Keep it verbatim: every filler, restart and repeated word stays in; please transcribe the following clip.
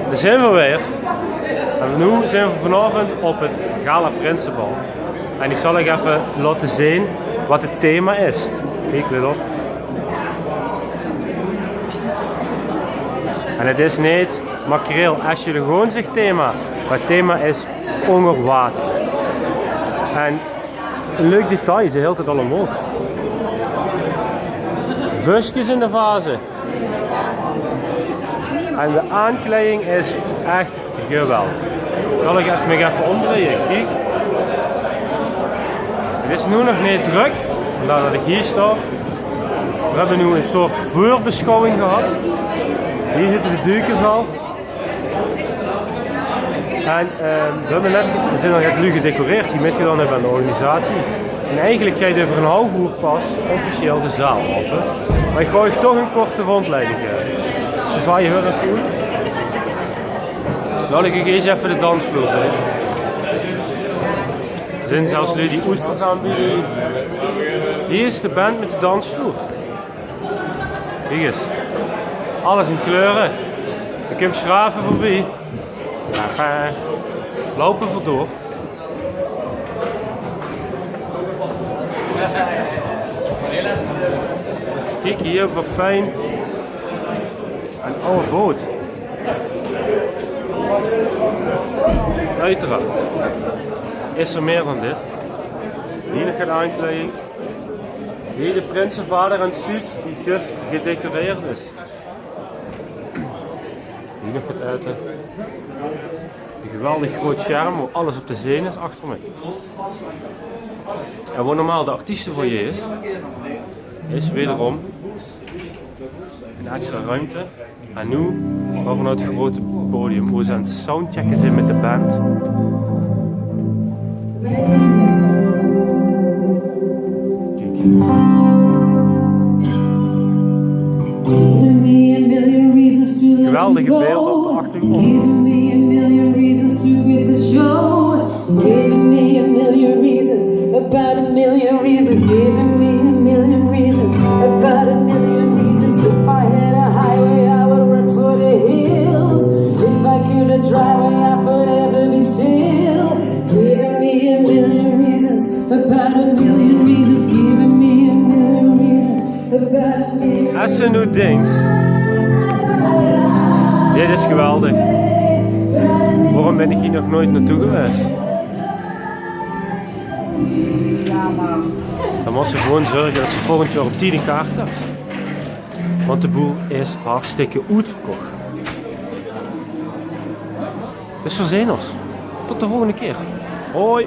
Dao zeen v'r weer. En noe zeen v'r vanaovend op 't Gala Prinsebal. En ich zal uch effe laote zeen wat 't thema is. Kiek, let op. En 't is neet makreel es geer gewoon zegt thema, mer 't thema is ónger water. En e leuk detail is hiel 't allemaol. Vöskes in de vaze. En de aankleiding is ech geweldig. Zal ich mich effe ómdrieje? Kiek. 't Is noe nog neet drök, vandaar det ich hie staon. V'r höbbe noe ein soort veurbeschouwing gehad. Hie zitte de duikers al. En, ehm, v'r höbbe net, v'r zeen al get lui gedecoreerd die mitgedaon höbbe aan de organisatie. En eigelik geit euver ein haof oer pas officieel de zaal aope. Mer ich gaon uch toch ein korte róndjleiding gaeve. Ze zwaaie hiel erg good. Laot ich uch eers effe de dansvloer zeen. D'r zeen zelfs lui die oesters aanbeje. Hie is de band mit de dansvloer. Kiek ins. Alles in kleure. D'r kump sjraaf veurbie. Loupe v'r door. Kiek hie, wat fijn. Ein aw boot. Oeteraard. Is d'r mieë dan dit? Hie nog get aankleiding. Hie de prinsevader en Suus, die zjus gedecoreerd is. Hie nog get aete. Die geweldig groot sjerm, wo alles op te zeen is achter mich. En wo normaal de artiestefoyer is, is wederom ein extra ruimte. En noe gaon v'r nao 't grote podium, wo ze aan 't soundchecke zeen mit de band. Kiek. Geweldige beelden op de achtergrond. Giving me a million reasons to quit the show. Giving me a million reasons, about a million reasons. Giving me a million reasons, about a million reasons. If I had a highway, I would run for the hills. If I could drive where I forever be still. Giving me a million reasons, about a million reasons. Giving me a million reasons, about a million. Es se noe dinks, dit is geweldig. Waorom bin ich hie nog noeit naotoe gewaes? Dan mós se gewoon zörge det se volgend jaor op tied ein kaart höbs. Want de boel is hartstikke oetverkoch. Dus v'r zeen ós. Tot de volgende kier. Hoi.